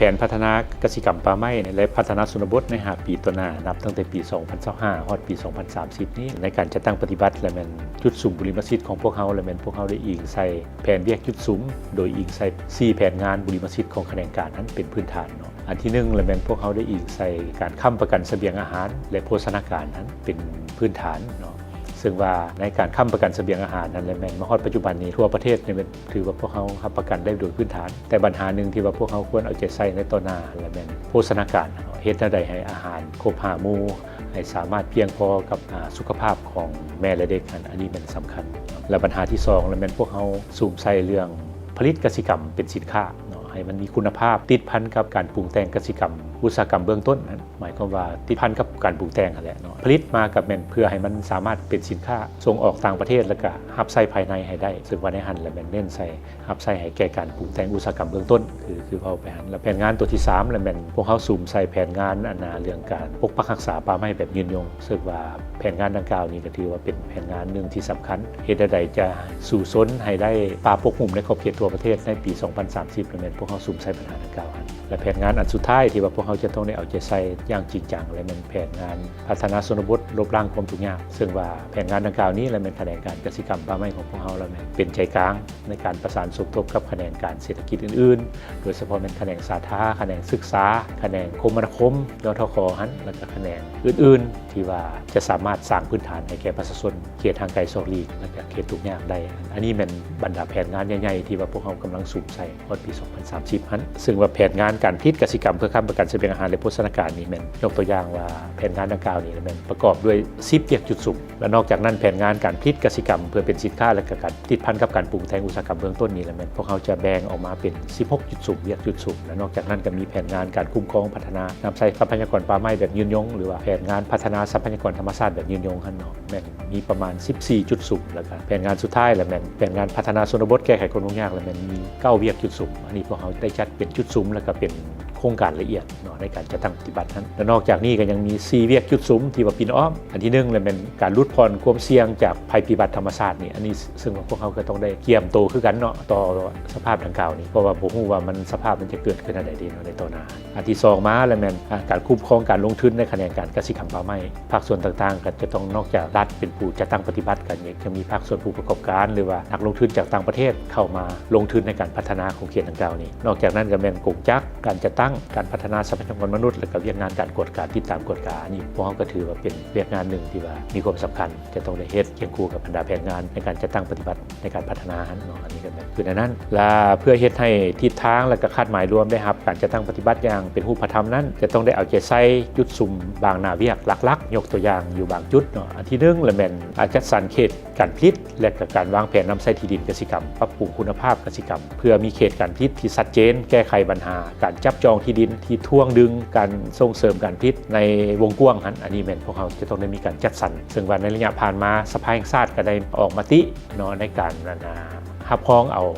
ຜນພັດທະນາກະສິກຳປ່າໄມ້ ແລະ ພັດທະນາຊົນນະບົດໃນຫ້າປີຕໍ່ໜ້າ ນັບຕັ້ງແຕ່ປີສອງພັນຊາວຫ້າຮອດປີສອງພັນສາມສິບນີ້ ໃນການຈັດຕັ້ງປະຕິບັດ ແລະ ແມ່ນຈຸດສຸມບຸລິມະສິດຂອງພວກເຮົາ ແລະ ແມ່ນພວກເຮົາໄດ້ອີງໃສ່ແຜນວຽກຈຸດສຸມ ໂດຍອີງໃສ່ສີ່ແຜນງານບຸລິມະສິດຂອງຂະແໜງການຫັ້ນເປັນພື້ນຖານເນາະ. ອັນທີໜຶ່ງ ແລະ ແມ່ນພວກເຮົາໄດ້ອີງໃສ່ການຄ້ຳປະກັນສະບຽງອາຫານ ແລະ ໂພຊະນາການຫັ້ນເປັນພື້ນຖານເນາະ. ເຊິ່ງວ່າໃນການຄ້ຳປະກັນສະບຽງອາຫານນັ້ນ ແລະ ແມ່ນມາຮອດປັດຈຸບັນນີ້ ທົ່ວປະເທດນີ້ແມ່ນຖືວ່າພວກເຮົາຮັບປະກັນໄດ້ໂດຍພື້ນຖານ, ແຕ່ບັນຫາໜຶ່ງທີ່ວ່າພວກເຮົາຄວນເອົາໃຈໃສ່ໃນຕໍ່ໜ້າ ແລະ ແມ່ນໂພຊະນາການເນາະ, ເຮັດແນວໃດໃຫ້ອາຫານຄົບຫ້າໝູ່ ໃຫ້ສາມາດພຽງພໍກັບ ອາ ສຸຂະພາບຂອງແມ່ ແລະ ເດັກຫັ້ນ ອັນນີ້ແມ່ນສຳຄັນ. ແລະ ບັນຫາທີສອງ ແລະ ແມ່ນພວກເຮົາສຸມໃສ່ເລື່ອງຜະລິດກະສິກຳເປັນສິນຄ້າເນາະ, ໃຫ້ມັນມີຄຸນນະພາບ ຕິດພັນກັບການປຸງແຕ່ງກະສິກຳອຸດສາຫະກຳເບື້ອງຕົ້ນຫັ້ນ ໝາຍຄວາມວ່າຕິດພັນກັບການປຸງແຕ່ງຫັ້ນແຫຼະເນາະ, ຜະລິດມາກໍແມ່ນເພື່ອໃຫ້ມັນສາມາດເປັນສິນຄ້າສົ່ງອອກຕ່າງປະເທດ ແລ້ວກໍຮັບໃຊ້ພາຍໃນໃຫ້ໄດ້, ເຊິ່ງວ່າໃນຫັ້ນລະແມ່ນເນັ້ນໃສ່ຮັບໃຊ້ໃຫ້ແກ່ການປຸງແຕ່ງອຸດສາຫະກຳເບື້ອງຕົ້ນ ຄື ຄືເວົ້າໄປຫັ້ນ. ແລະແຜນງານຕົວທີສາມລະແມ່ນພວກເຮົາສຸມໃສ່ແຜນງານອັນນາເລື່ອງການປົກປັກຮັກສາປ່າໄມ້ແບບຍືນຍົງ, ເຊິ່ງວ່າແຜນງານດັ່ງກ່າວນີ້ກໍຖືວ່າເປັນແຜນງານໜຶ່ງທີ່ສຳຄັນ, ເຮັດແນວໃດຈະສູ້ຊົນໃຫ້ໄດ້ປ່າປົກຫຸ້ມໃນຂອບເຂດທົ່ວປະເທດໃນປີສອງພັນສາມສິບ ລະແມ່ນພວກເຮົາສຸມໃສ່ບັນຫາດັ່ງກ່າວຫັ້ນ. ແລະແຜນງານອັນສຸດທ້າຍທີ່ວ່າພວກເຮົາຈະຕ້ອງໄດ້ເອົາໃຈໃສ່ຢ່າງຈິງຈັງ ແລະແມ່ນແຜນງານ ພັດທະນາຊົນນະບົດ ລົບລ້າງຄວາມທຸກຍາກ, ເຊິ່ງວ່າແຜນງານດັ່ງກ່າວນີ້ລະແມ່ນຂະແໜງການກະສິກຳປ່າໄມ້ຂອງພວກເຮົາລະແມ່ນເປັນໃຈກາງໃນການປະສານສົມທົບກັບຂະແໜງການເສດຖະກິດອື່ນໆ, ໂດຍສະເພາະແມ່ນຂະແໜງສາທາ, ຂະແໜງສຶກສາ, ຂະແໜງຄົມມະນາຄົມ ຍທຂ ຫັ້ນ ແລ້ວກະຂະແໜງອື່ນໆ ທີ່ວ່າຈະສາມາດສ້າງພື້ນຖານໃຫ້ແກ່ປະຊາຊົນເຂດຫ່າງໄກສອກຫຼີກ ແລະກະເຂດທຸກຍາກໄດ້. ອັນນີ້ແມ່ນບັນດາແຜນງານໃຫຍ່ໆ ທີ່ວ່າພວກເຮົາກຳລັງສຸມໃສ່ ຮອດປີສອງພັນສາມສິບຫັ້ນ, ເຊິ່ງວ່າແຜນງານການຜະລິດກະສິກຳເພື່ອຄ້ຳປະກັນສະບຽງອາຫານ ແລະ ໂພຊະນາການນີ້ແມ່ນ ຍົກຕົວຢ່າງວ່າແຜນງານດັ່ງກ່າວນີ້ແມ່ນປະກອບດ້ວຍສິບວຽກຈຸດສຸມ, ແລະ ນອກຈາກນັ້ນແຜນງານການຜະລິດກະສິກຳເພື່ອເປັນສິນຄ້າ ແລະ ກະການຕິດພັນກັບການປຸງແຕ່ງອຸດສາຫະກຳເບື້ອງຕົ້ນນີ້ລະແມ່ນ ພວກເຮົາຈະແບ່ງອອກມາເປັນສິບຫົກຈຸດສຸມ ວຽກຈຸດສຸມ, ແລະ ນອກຈາກນັ້ນກະມີແຜນງານການຄຸ້ມຄອງພັດທະນານຳໃຊ້ຊັບພະຍາກອນປ່າໄມ້ແບບຍືນຍົງ ຫຼືວ່າແຜນງານພັດທະນາຊັບພະຍາກອນທຳມະຊາດແບບຍືນຍົງຫັ້ນເນາະ, ແມ່ນ ມີປະມານສິບສີ່ຈຸດສຸມ, ແລ້ວກະແຜນງານສຸດທ້າຍລະແມ່ນແຜນງານພັດທະນາຊົນນະບົດແກ້ໄຂຄວາມທຸກຍາກລະແມ່ນມີເກົ້າວຽກຈຸດສຸມ. ອັນນີ້ພວກເຮົາໄດ້ຈັດເປັນຈຸດສຸມ ແລ້ວກະເປັນໂຄງການລະອຽດເນາະ ໃນການຈັດຕັ້ງປະຕິບັດຫັ້ນ. ແລະ ນອກຈາກນີ້ກະຍັງມີສີ່ວຽກຈຸດສຸມທີ່ວ່າປິ່ນອ້ອມ. ອັນທີໜຶ່ງລະແມ່ນການຫຼຸດຜ່ອນຄວາມສ່ຽງຈາກໄພພິບັດທຳມະຊາດນີ້, ອັນນີ້ເຊິ່ງວ່າພວກເຮົາກະຕ້ອງໄດ້ກຽມໂຕຄືກັນເນາະ ຕໍ່ສະພາບດັ່ງກ່າວນີ້ ເພາະວ່າບໍ່ຮູ້ວ່າມັນ ສະພາບມັນຈະເກີດຂຶ້ນອັນໃດເດເນາະ ໃນຕໍ່ໜ້າ. ອັນທີສອງມາລະແມ່ນ ອາ ການຄຸ້ມຄອງການລົງທຶນໃນຂະແໜງການກະສິກຳປ່າໄມ້. ພາກສ່ວນຕ່າງໆ ກໍຈະຕ້ອງ ນອກຈາກລັດເປັນຜູ້ຈັດຕັ້ງປະຕິບັດ ກໍຍັງຈະມີພາກສ່ວນຜູ້ປະກອບການ ຫຼືວ່ານັກລົງທຶນຈາກຕ່າງປະເທດເຂົ້າມາລົງທຶນໃນການພັດທະນາຂອງເຂດດັ່ງກ່າວນີ້. ນອກຈາກນັ້ນກໍແມ່ນກົງຈັກການຈັດຕັ້ງ, ການພັດທະນາຊັບພະຍາກອນມະນຸດ ແລະ ກໍວຽກງານການກວດກາ ຕິດຕາມກວດກາ. ອັນນີ້ພວກເຮົາກໍຖືວ່າເປັນວຽກງານໜຶ່ງທີ່ວ່າມີຄວາມສຳຄັນ ຈະຕ້ອງໄດ້ເຮັດຄຽງຄູ່ກັບບັນດາແຜນງານໃນການຈັດຕັ້ງປະຕິບັດໃນການພັດທະນາຫັ້ນເນາະ. ອັນນີ້ກໍແມ່ນຄືແນວນັ້ນ ແລະ ເພື່ອເຮັດໃຫ້ທິດທາງ ແລະ ກໍຄາດໝາຍລວມໄດ້ຮັບການຈັດຕັ້ງປະຕິບັດຢ່າງເປັນຮູບປະທຳນັ້ນ ຈະຕ້ອງໄດ້ເອົາໃຈໃສ່ຈຸດສຸມບາງໜ້າວຽກຫຼັກໆ, ຍົກຕົວຢ່າງຢູ່ບາງຈຸດເນາະ. ອັນທີໜຶ່ງລະແມ່ນ ອາ ຈັດສັນເຂດການຜະລິດ ແລະ ກະການວາງແຜນນຳໃຊ້ທີ່ດິນກະສິກຳ, ປັບປຸງຄຸນນະພາບກະສິກຳ ເພື່ອມີເຂດການຜະລິດທີ່ຊັດເຈນ, ແກ້ໄຂບັນຫາການຈັບຈອງທີ່ດິນທີ່ຖ່ວງດຶງການສົ່ງເສີມການຜະລິດໃນວົງກວ້າງຫັ້ນ. ອັນນີ້ແມ່ນພວກເຮົາຈະຕ້ອງໄດ້ມີການຈັດສັນ, ເຊິ່ງວ່າໃນໄລຍະຜ່ານມາ ສະພາແຫ່ງຊາດກະໄດ້ອອກມະຕິເນາະ ໃນການ ອັນນາ ຮັບຮອງເອົາ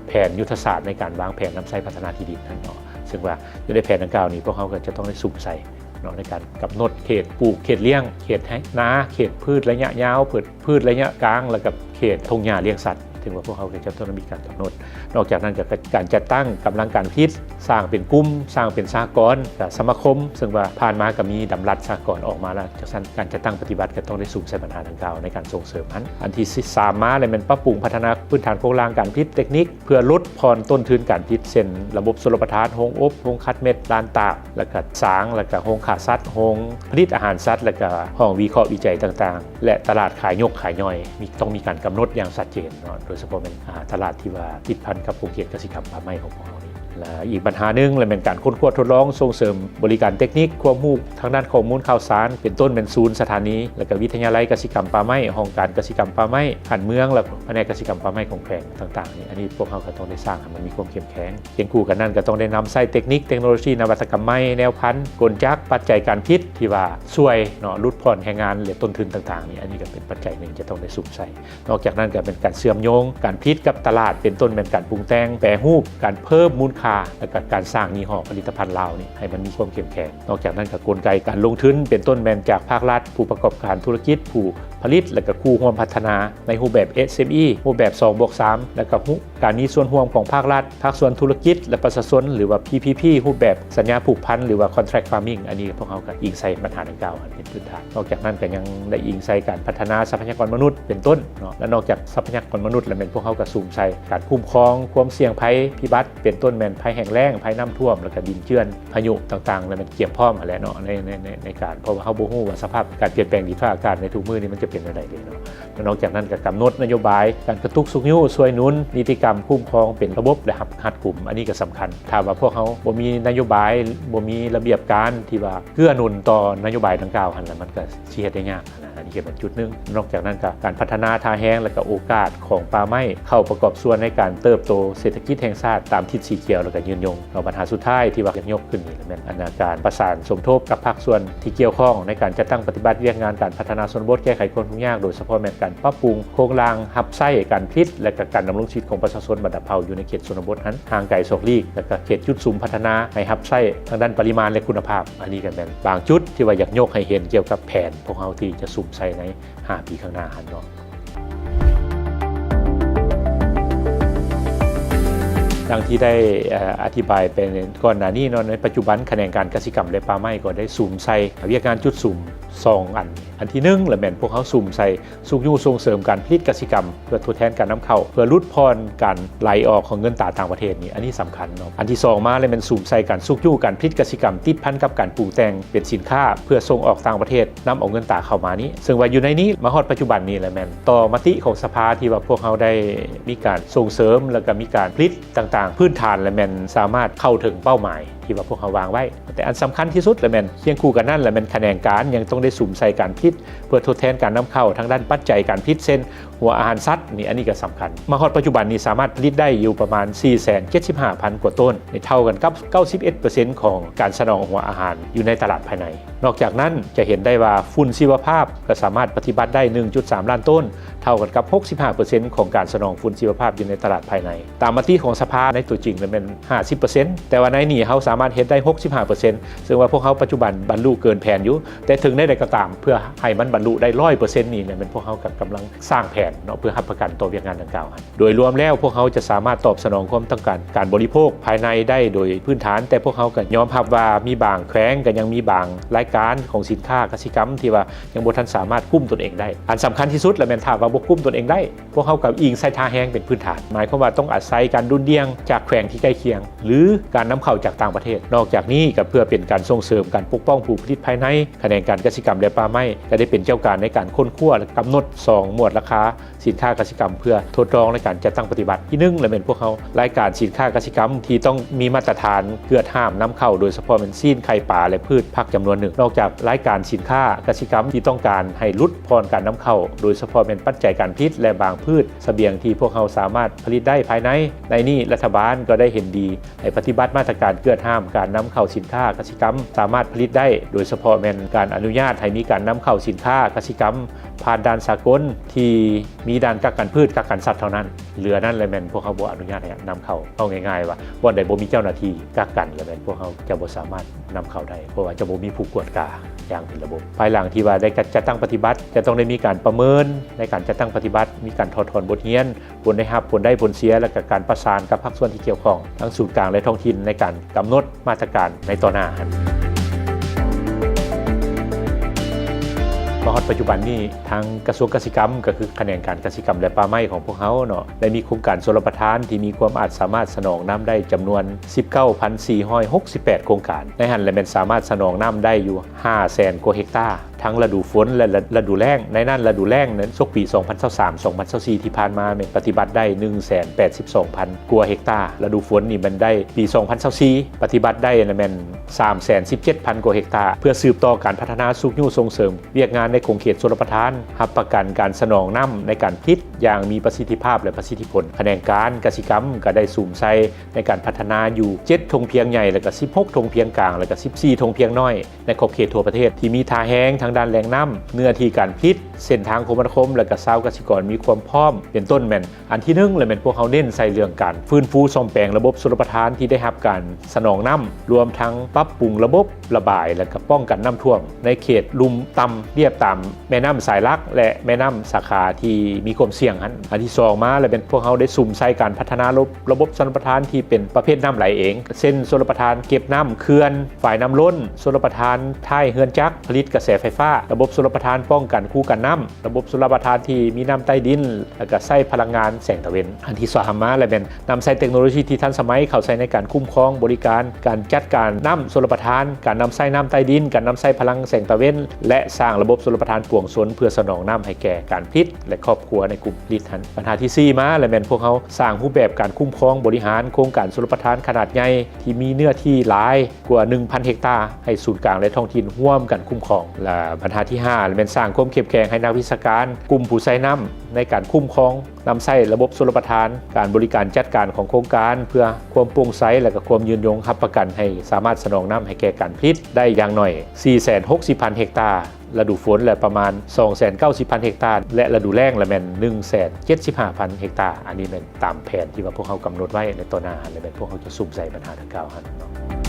ແຜນຍຸດທະສາດໃນການວາງແຜນນຳໃຊ້ພັດທະນາທີ່ດິນຫັ້ນເນາະ, ເຊິ່ງວ່າຢູ່ໃນແຜນດັ່ງກ່າວນີ້ ພວກເຮົາກໍຈະຕ້ອງໄດ້ສຸມໃສ່ເນາະ ໃນການກຳນົດເຂດປູກ, ເຂດລ້ຽງ, ເຂດໄຮ່ນາ, ເຂດພືດໄລຍະຍາວ, ພືດ ພືດໄລຍະກາງ ແລະ ກັບເຂດທົ່ງຫຍ້າລ້ຽງສັດ. ເຊິ່ງວ່າພວກເຮົາກໍຈະຕ້ອງໄດ້ມີການກຳນົດ. ນອກຈາກນັ້ນກໍການຈັດຕັ້ງກຳລັງການຜະລິດ, ສ້າງເປັນກຸ່ມ, ສ້າງເປັນສະຫະກອນ, ສະມາຄົມ, ເຊິ່ງວ່າຜ່ານມາກໍມີດຳລັດສະຫະກອນອອກມາແລ້ວ. ຈັ່ງຊັ້ນ ການຈັດຕັ້ງປະຕິບັດກໍຕ້ອງໄດ້ສຸມໃສ່ບັນຫາດັ່ງກ່າວໃນການສົ່ງເສີມຫັ້ນ. ອັນທີສາມມາແລ້ວແມ່ນປັບປຸງພັດທະນາພື້ນຖານໂຄງລ່າງການຜະລິດເຕັກນິກ ເພື່ອຫຼຸດຜ່ອນຕົ້ນທຶນການຜະລິດ ເຊັ່ນ ລະບົບຊົນລະປະທານ, ໂຮງອົບ, ໂຮງຄັດເມັດ, ລານຕາກ ແລ້ວກະສາງ ແລ້ວກະໂຮງຂ້າສັດ, ໂຮງຜະລິດອາຫານສັດ ແລ້ວກະຫ້ອງວິເຄາະວິໄຈຕ່າງໆ ແລະ ຕະຫຼາດຂາຍຍົກຂາຍຍ່ອຍ ມີ ຕ້ອງມີການກຳນົດຢ່າງຊັດເຈນເນາະ, ໂດຍສະເພາະແມ່ນ ອາ ຕະຫຼາດທີ່ວ່າຕິດພັນກັບຂົງເຂດກະສິກຳປ່າໄມ້ຂອງພວກເຮົານີ້. ແລະ ອີກບັນຫາໜຶ່ງລະແມ່ນການຄົ້ນຄວ້າທົດລອງ ສົ່ງເສີມບໍລິການເຕັກນິກ, ຄວາມຮູ້ທາງດ້ານຂໍ້ມູນຂ່າວສານ ເປັນຕົ້ນແມ່ນສູນ, ສະຖານີ ແລ້ວກະວິທະຍາໄລກະສິກຳປ່າໄມ້, ຫ້ອງການກະສິກຳປ່າໄມ້ຂັ້ນເມືອງ ແລະ ພະແນກກະສິກຳປ່າໄມ້ຂອງແຂວງຕ່າງໆນີ້. ອັນນີ້ພວກເຮົາກໍຕ້ອງໄດ້ສ້າງໃຫ້ມັນມີຄວາມເຂັ້ມແຂງ. ຄຽງຄູ່ກັນນັ້ນກໍຕ້ອງໄດ້ນຳໃຊ້ເຕັກນິກ, ເຕັກໂນໂລຊີ, ນະວັດຕະກຳໃໝ່, ແນວພັນ, ກົນຈັກ, ປັດໄຈການຜະລິດທີ່ວ່າຊ່ວຍເນາະ ຫຼຸດຜ່ອນແຮງງານ ແລະ ຕົ້ນທຶນຕ່າງໆນີ້. ອັນນີ້ກໍເປັນປັດໄຈໜຶ່ງຈະຕ້ອງໄດ້ສຸມໃສ່. ນອກຈາກນັ້ນກໍເປັນການເຊື່ອມໂຍງການຜະລິດກັບຕະຫຼາດ ເປັນຕົ້ນແມ່ນການປຸງແຕ່ງ, ແປຮູບ, ການເພີ່ມມູນຄ່າ າ ແລະກະການສ້າງຍີ່ຫໍ້ຜະລິດຕະພັນລາວນີ້ໃຫ້ມັນມີຄວາມເຂັ້ມແຂງ. ນອກຈາກນັ້ນກະກົນໄກການລົງທຶນ ເປັນຕົ້ນແມ່ນຈາກພາກລັດ, ຜູ້ປະກອບການທຸລະກິດ, ຜູ້ຜະລິດ ແລະກະຄູ່ຮ່ວມພັດທະນາ ໃນຮູບແບບ ເອສເອັມອີ ຮູບແບບສອງບວກສາມ ແລະກະຮູບການມີສ່ວນຮ່ວມຂອງພາກລັດ, ພາກສ່ວນທຸລະກິດ ແລະປະຊາຊົນ ຫຼືວ່າ ພີພີພີ ຮູບແບບສັນຍາຜູກພັນ ຫຼືວ່າ contract farming. ອັນນີ້ພວກເຮົາກະອີງໃສ່ບັນຫາດັ່ງກ່າວຫັ້ນເປັນພື້ນຖານ. ນອກຈາກນັ້ນກະຍັງໄດ້ອີງໃສ່ການພັດທະນາຊັບພະຍາກອນມະນຸດເປັນຕົ້ນເນາະ ແລະນອກຈາກຊັບພະຍາກອນມະນຸດແລ້ວແມ່ນພວກເຮົາກະສຸມໃສ່ການຄຸ້ມຄອງຄວາມສ່ຽງໄພພິບັດ ເປັນຕົ້ນແມ່ນໄພແຫ້ງແລ້ງ, ໄພນ້ຳຖ້ວມ ແລະກະດິນເຈື່ອນ, ພາຍຸຕ່າງໆ ແລະແມ່ນກຽມພ້ອມຫັ້ນແຫຼະເນາະ ໃນ ໃນ ໃນ ໃນການ ເພາະວ່າເຮົາບໍ່ຮູ້ວ່າສະພາບການປ່ຽນແປງດິນຟ້າອາກາດໃນທຸກມື້ນີ້ມັນຈະເປັນແນວໃດເດເນາະ. ແລະນອກຈາກນັ້ນກະກຳນົດນະໂຍບາຍການກະຕຸກຊຸກຍູ້ຊ່ວຍໜູນນິຕິກຳຄຸ້ມຄອງເປັນລະບົບ ແລະຮັດ ຮັດກຸມ. ອັນນີ້ກະສຳຄັນ. ຖ້າວ່າພວກເຮົາບໍ່ມີນະໂຍບາຍ, ບໍ່ມີລະບຽບການທີ່ວ່າເກື້ອໜູນຕໍ່ນະໂຍບາຍດັ່ງກ່າວຫັ້ນລະ ມັນກະຊິເຮັດໄດ້ຍາກຫັ້ນນະ. ອັນນີ້ກະແມ່ນຈຸດໜຶ່ງ. ນອກຈາກນັ້ນກະການພັດທະນາທ່າແຮງ ແລະກະໂອກາດຂອງປ່າໄມ້ ເຂົ້າປະກອບສ່ວນໃນການເຕີບໂຕເສດຖະກິດແຫ່ງຊາດຕາມທິດສີຂຽວ ແລະກະຍືນຍົງ. ແລ້ວບັນຫາສຸດທ້າຍທີ່ວ່າຢາກຍົກຂຶ້ນນີ້ແມ່ນອັນນາການປະສານສົມທົບກັບພາກສ່ວນທີ່ກ່ຽວຂ້ອງໃນການຈັດຕັ້ງປະຕິບັດວຽກງານການພັດທະນາຊົນນະບົດ ແກ້ໄຂຄວາມທຸກຍາກ ໂດຍສະເພາະແມ່ນການປັບປຸງໂຄງລ່າງຮັບໃຊ້ການຜະລິດ ແລະກະການດຳລົງຊີວິດຂອງປະຊາຊົນບັນດາເຜົ່າຢູ່ໃນເຂດຊົນນະບົດຫັ້ນ ຫ່າງໄກສອກຫຼີກ ແລະກະເຂດຈຸດສຸມພັດທະນາໃຫ້ຮັບໃຊ້ທາງດ້ານປະລິມານ ແລະຄຸນນະພາບ. ອັນນີ້ກະແມ່ນບາງຈຸດທີ່ວ່າຢາກຍົກໃຫ້ເຫັນກ່ຽວກັບແຜນພວກເຮົາທີ່ຈະສຸມໃສ່ໃນ ຫ້າປີຂ້າງໜ້າຫັ້ນເນາະ. ດັ່ງທີ່ໄດ້ ເອີ ອະທິບາຍໄປກ່ອນໜ້ານີ້ເນາະ, ໃນປັດຈຸບັນຂະແໜງການກະສິກຳ ແລະປ່າໄມ້ກໍໄດ້ສຸມໃສ່ວຽກງານຈຸດສຸມສອງອັນ. ອັນທີໜຶ່ງລະແມ່ນພວກເຮົາສຸມໃສ່ຊຸກຍູ້ສົ່ງເສີມການຜະລິດກະສິກຳ ເພື່ອທົດແທນການນຳເຂົ້າ ເພື່ອຫຼຸດຜ່ອນການໄຫຼອອກຂອງເງິນຕາຕ່າງປະເທດນີ້ ອັນນີ້ສຳຄັນເນາະ. ອັນທີສອງມາລະແມ່ນສຸມໃສ່ການຊຸກຍູ້ການຜະລິດກະສິກຳ ຕິດພັນກັບການປຸງແຕ່ງເປັນສິນຄ້າ ເພື່ອສົ່ງອອກຕ່າງປະເທດ ນຳເອົາເງິນຕາເຂົ້າມານີ້ ເຊິ່ງວ່າຢູ່ໃນນີ້ມາຮອດປັດຈຸບັນນີ້ລະແມ່ນຕໍ່ມະຕິຂອງສະພາທີ່ວ່າພວກເຮົາໄດ້ມີການສົ່ງເສີມ ແລະກະມີການຜະລິດຕ່າງໆ ພື້ນຖານລະແມ່ນສາມາດເຂົ້າເຖິງເປົ້າໝາຍທີ່ວ່າພວກເຮົາວາງໄວ້. ແຕ່ອັນສຳຄັນທີ່ສຸດລະແມ່ນຄຽງຄູ່ກັນນັ້ນລະແມ່ນຂະແໜງການຍັງຕ້ອງໄດ້ສຸມໃສ່ການຜະລິດ ເພື່ອທົດແທນການນຳເຂົ້າທາງດ້ານປັດໄຈການຜະລິດ ເຊັ່ນ ຫົວອາຫານສັດນີ້ ອັນນີ້ກະສຳຄັນ. ມາຮອດປັດຈຸບັນນີ້ສາມາດຜະລິດໄດ້ຢູ່ປະມານສີ່ແສນເຈັດສິບຫ້າພັນກວ່າໂຕນ ນີ້ເທົ່າກັນກັບເກົ້າສິບເອັດເປີເຊັນຂອງການສະໜອງຫົວອາຫານຢູ່ໃນຕະຫຼາດພາຍໃນ. ນອກຈາກນັ້ນຈະເຫັນໄດ້ວ່າຝຸ່ນຊີວະພາບກະສາມາດປະຕິບັດໄດ້ໜຶ່ງຈຸດສາມລ້ານໂຕນ ເທົ່າກັນກັບຫົກສິບຫ້າເປີເຊັນຂອງການສະໜອງຝຸ່ນຊີວະພາບຢູ່ໃນຕະຫຼາດພາຍໃນ. ຕາມມະຕິຂອງສະພາໃນຕົວຈິງລະແມ່ນຫ້າສິບເປີເຊັນ ແຕ່ວ່າໃນນີ້ເຮົາສາມາດເຮັດໄດ້ຫົກສິບຫ້າເປີເຊັນ ເຊິ່ງວ່າພວກເຮົາປັດຈຸບັນບັນລຸເກີນແຜນຢູ່ ແຕ່ເຖິງແນວໃດກໍຕາມ ເພື່ອໃຫ້ມັນບັນລຸໄດ້ຮ້ອຍເປີເຊັນນີ້ແມ່ນພວກເຮົາກະກຳລັງສ້າງແຜນເນາະ ເພື່ອຮັບປະກັນຕໍ່ວຽກງານດັ່ງກ່າວຫັ້ນ. ໂດຍລວມແລ້ວພວກເຮົາຈະສາມາດຕອບສະໜອງຄວາມຕ້ອງການການບໍລິໂພກພາຍໃນໄດ້ໂດຍພື້ນຖານ ແຕ່ພວກເຮົາກະຍອມຮັບວ່າມີບາງແຂວງກະຍັງມີບາງລາຍການຂອງສິນຄ້າກະສິກຳທີ່ວ່າຍັງບໍ່ທັນສາມາດກຸ້ມຕົນເອງໄດ້. ອັນສຳຄັນທີ່ສຸດລະແມ່ນຖ້າວ່າບໍ່ກຸ້ມຕົນເອງໄດ້ ພວກເຮົາກະອີງໃສ່ທ່າແຮງເປັນພື້ນຖານ ໝາຍຄວາມວ່າຕ້ອງອາໄສການດຸ່ນດ່ຽງຈາກແຂວງທີ່ໃກ້ຄຽງ ຫຼື ການນຳເຂົ້າຈາກຕ່າງປະເທດ. ນອກຈາກນີ້ກະເພື່ອເປັນການສົ່ງເສີມການປົກປ້ອງຜູ້ຜະລິດພາຍໃນ ຂະແໜງການກະສິກຳ ແລະປ່າໄມ້ກະໄດ້ເປັນເຈົ້າການໃນການຄົ້ນຄວ້າ ແລະກຳນົດສອງໝວດລາຄາສິນຄ້າກະສິກຳ ເພື່ອທົດລອງໃນການຈັດຕັ້ງປະຕິບັດ. ທີໜຶ່ງລະແມ່ນພວກເຮົາລາຍການສິນຄ້າກະສິກຳທີ່ຕ້ອງມີມາດຕະຖານເກືອດຫ້າມນຳເຂົ້າ ໂດຍສະເພາະແມ່ນຊີ້ນ ໄຂ່ ປາ ແລະພືດຜັກຈຳນວນໜຶ່ງ. ນອກຈາກລາຍການສິນຄ້າກະສິກຳທີ່ຕ້ອງການໃຫ້ຫຼຸດຜ່ອນການນຳເຂົ້າ ໂດຍສະເພາະແມ່ນປັດໄຈການຜະລິດ ແລະບາງພືດ ສະບຽງທີ່ພວກເຮົາສາມາດຜະລິດໄດ້ພາຍໃນ. ໃນນີ້ລັດຖະບານກໍໄດ້ເຫັນດີໃຫ້ປະຕິບັດມາດຕະການເກືອດຫ້າມການນຳເຂົ້າສິນຄ້າກະສິກຳສາມາດຜະລິດໄດ້ ໂດຍສະເພາະແມ່ນການອະນຸຍາດໃຫ້ມີການນຳເຂົ້າສິນຄ້າກະສິກຳຜ່ານດ່ານສາກົນທີ່ມີດ່ານກັກກັນພືດ ກັກກັນສັດເທົ່ານັ້ນ. ເຫຼືອນັ້ນລະແມ່ນພວກເຮົາບໍ່ອະນຸຍາດໃຫ້ນຳເຂົ້າ. ເວົ້າງ່າຍໆວ່າບ່ອນໃດບໍ່ມີເຈົ້າໜ້າທີ່ກັກກັນລະແມ່ນພວກເຮົາຈະບໍ່ສາມາດນຳເຂົ້າໄດ້ ເພາະວ່າຈະບໍ່ມີຜູ້ກວດກາຢ່າງເປັນລະບົບ. ພາຍຫຼັງທີ່ວ່າໄດ້ຈັດຕັ້ງປະຕິບັດ ຈະຕ້ອງໄດ້ມີການປະເມີນໃນການຈັດຕັ້ງປະຕິບັດ ມີການຖອດຖອນບົດຮຽນ ຜົນໄດ້ຮັບ, ຜົນໄດ້ຜົນເສຍ ແລະກະການປະສານກັບພາກສ່ວນທີ່ກ່ຽວຂ້ອງ ທັງສູນກາງ ແລະທ້ອງຖິ່ນ ໃນການກຳນົດມາດຕະການໃນຕໍ່ໜ້າຫັ້ນ. ມາຮອດປັດຈຸບັນນີ້ ທາງກະຊວງກະສິກຳ ກະຄືຂະແໜງການກະສິກຳ ແລະປ່າໄມ້ຂອງພວກເຮົາເນາະ ໄດ້ມີໂຄງການຊົນລະປະທານທີ່ມີຄວາມອາດສາມາດສະໜອງນ້ຳໄດ້ຈຳນວນສິບເກົ້າພັນສີ່ຮ້ອຍຫົກສິບແປດໂຄງການ. ໃນຫັ້ນລະແມ່ນສາມາດສະໜອງນ້ຳໄດ້ຢູ່ ຫ້າແສນກວ່າເຮັກຕາ ທັງລະດູຝົນ ແລະ ລະ ລະດູແລ້ງ. ໃນນັ້ນລະດູແລ້ງນັ້ນ ສົກປີສອງພັນຊາວສາມ ສອງພັນຊາວສີ່ທີ່ຜ່ານມາແມ່ນປະຕິບັດໄດ້ໜຶ່ງແສນແປດສິບສອງພັນກວ່າເຮັກຕາ. ລະດູຝົນນີ້ແມ່ນໄດ້ປີສອງພັນຊາວສີ່ ປະຕິບັດໄດ້ລະແມ່ນສາມແສນສິບເຈັດພັນກວ່າເຮັກຕາ. ເພື່ອສືບຕໍ່ການພັດທະນາຊຸກຍູ້ສົ່ງເສີມວຽກງານໃນຂົງເຂດຊົນລະປະທານ ຮັບປະກັນການສະໜອງນ້ຳໃນການຜະລິດຢ່າງມີປະສິດທິພາບ ແລະ ປະສິດທິຜົນ. ຂະແໜງການກະສິກຳກະໄດ້ສຸມໃສ່ໃນການພັດທະນາຢູ່ເຈັດທົ່ງພຽງໃຫຍ່ ແລະ ກະສິບຫົກທົ່ງພຽງກາງ ແລະ ກະສິບສີ່ທົ່ງພຽງນ້ອຍ ໃນຂອບເຂດທົ່ວປະເທດ ທີ່ມີທ່າແຮງ ທາງດ້ານແຫຼ່ງນ້ຳ, ເນື້ອທີ່ການຜະລິດ, ເສັ້ນທາງຄົມມະນາຄົມ ແລະກະຊາວກະສິກອນມີຄວາມພ້ອມ ເປັນຕົ້ນແມ່ນ ອັນທີໜຶ່ງ ລະແມ່ນພວກເຮົາເນັ້ນໃສ່ເລື່ອງການຟື້ນຟູສ້ອມແປງລະບົບຊົລປະທານທີ່ໄດ້ຮັບການສະໜອງນ້ຳ, ລວມທັງປັບປຸງລະບົບລະບາຍ ແລະກະປ້ອງກັນນ້ຳຖ້ວມໃນເຂດລຸ່ມຕ່ຳລຽບຕາມແມ່ນ້ຳສາຍຫຼັກ ແລະແມ່ນ້ຳສາຂາທີ່ມີຄວາມສ່ຽງຫັ້ນ. ອັນທີສອງມາ ລະແມ່ນພວກເຮົາໄດ້ສຸມໃສ່ການພັດທະນາລະບົບ ລະບົບຊົລປະທານທີ່ເປັນປະເພດນ້ຳໄຫຼເອງ ເຊັ່ນ ຊົລປະທານເກັບນ້ຳເຂື່ອນ, ຝາຍນ້ຳລົ້ນ, ຊົລປະທານທ້າຍເຮືອນຈັກຜະລິດກະແສໄຟຟ້າ, ລະບົບຊົລປະທານປ້ອງກັນຄູກັນນ້ຳ, ລະບົບຊົລປະທານທີ່ມີນ້ຳໃຕ້ດິນ ແລະກະໃຊ້ພະລັງງານແສງຕາເວັນ. ອັນທີສາມມາ ລະແມ່ນນຳໃຊ້ເຕັກໂນໂລຊີທີ່ທັນສະໄໝເຂົ້າໃຊ້ໃນການຄຸ້ມຄອງບໍລິການ ການຈັດການນ້ຳຊົລປະທານ, ການນຳໃຊ້ນ້ຳໃຕ້ດິນ, ການນຳໃຊ້ພະລັງແສງຕາເວັນ ແລະ ສ້າງລະບົບຊົລປະທານປວງຊົນເພື່ອສະໜອງນ້ຳໃຫ້ແກ່ການຜະລິດ ແລະ ຄອບຄົວໃນກຸ່ມຜະລິດຫັ້ນ. ບັນຫາທີສີ່ມາ ລະແມ່ນພວກເຮົາສ້າງຮູບແບບການຄຸ້ມຄອງບໍລິຫານໂຄງການຊົລປະທານຂະໜາດໃຫຍ່ທີ່ມີເນື້ອທີ່ຫຼາຍກວ່າໜຶ່ງພັນເຮັກຕາ ໃຫ້ສູນກາງ ແລະ ທ້ອງຖິ່ນຮ່ວມກັນຄຸ້ມຄອງ. ແລະ ບັນຫາທີຫ້າ ລະແມ່ນສ້າງຄວາມເຂັ້ມແຂງໃຫ້ນັກວິຊາການ, ກຸ່ມຜູ້ໃຊ້ນ້ຳໃນການຄຸ້ມຄອງ ນຳໃຊ້ລະບົບຊົລປະທານ, ການບໍລິການຈັດການຂອງໂຄງການ ເພື່ອຄວາມໂປ່ງໃສ ແລະ ກະຄວາມຍືນຍົງ, ຮັບປະກັນໃຫ້ສາມາດສະໜອງນ້ຳໃຫ້ແກ່ການຜະລິດໄດ້ຢ່າງໜ້ອຍສີ່ແສນຫົກສິບພັນເຮັກຕາລະດູຝົນ ແລະ ປະມານສອງແສນເກົ້າສິບພັນເຮັກຕາ ແລະ ລະດູແລ້ງລະແມ່ນໜຶ່ງແສນເຈັດສິບຫ້າພັນເຮັກຕາ. ອັນນີ້ແມ່ນຕາມແຜນທີ່ວ່າພວກເຮົາກຳນົດໄວ້ ແລະ ຕໍ່ໜ້າຫັ້ນ ລະແມ່ນພວກເຮົາຈະສຸມໃສ່ບັນຫາດັ່ງກ່າວຫັ້ນເນາະ.